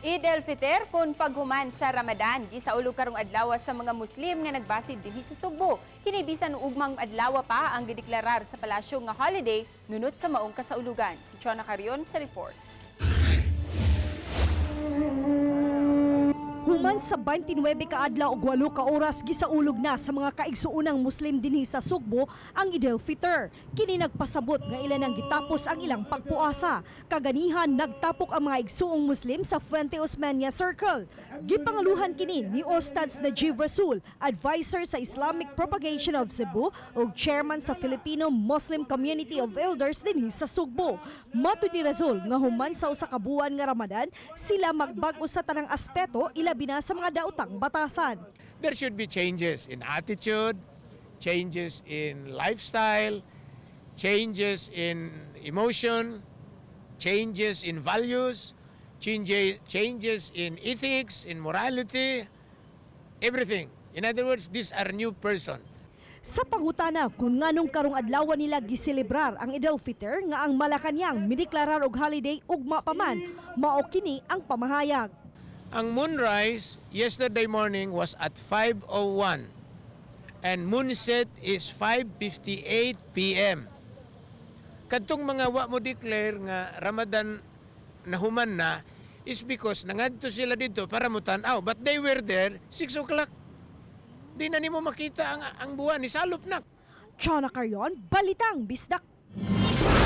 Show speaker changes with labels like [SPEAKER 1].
[SPEAKER 1] Eid el-Fitr kon paghuman sa Ramadan, gisaulog karong adlaw sa mga Muslim nga nagbasid dinhi sa Sugbo. Kini bisan ugmang adlaw pa ang gideklarar sa palasyo nga holiday nunot sa maong kasaulugan. Si Chona Carion sa report.
[SPEAKER 2] Human sa 29 ka adlaw ug 8 ka oras, gisaulog na sa mga kaigsuonang Muslim dinhi sa Sugbo ang Eid el-Fitr. Kini nagpasabot nga ilan ang gitapos ang ilang pagpuasa. Kaganihan, nagtapok ang mga igsuong Muslim sa Fuente Osmeña Circle. Gipangaluhan kini ni Ustadz Najib Rasul, advisor sa Islamic Propagation of Cebu ug chairman sa Filipino Muslim Community of Elders dinhi sa Sugbo. Matud ni Rasul nga human sa usa ka buwan nga Ramadan, sila magbag-o sa tanang aspeto, ilabi na sa mga daotang batasan.
[SPEAKER 3] There should be changes in attitude, changes in lifestyle, changes in emotion, changes in values, changes in ethics, in morality, everything. In other words, these are new person.
[SPEAKER 2] Sa pangutana kung nganong karong adlaw nila giselebrar ang Eid el-Fitr nga ang Malacañang mideklarar og holiday ugma pa man, mao kini ang pamahayag.
[SPEAKER 3] Ang moonrise yesterday morning was at 5:01 and moonset is 5:58 p.m. Kadtong mga wa mo declare nga Ramadan nahuman na is because nangadto sila dito para mo tan-aw, but they were there 6 o'clock. Di na nimo makita ang buwan, nisalop na.
[SPEAKER 2] Chona Carion, Balitang Bisdak.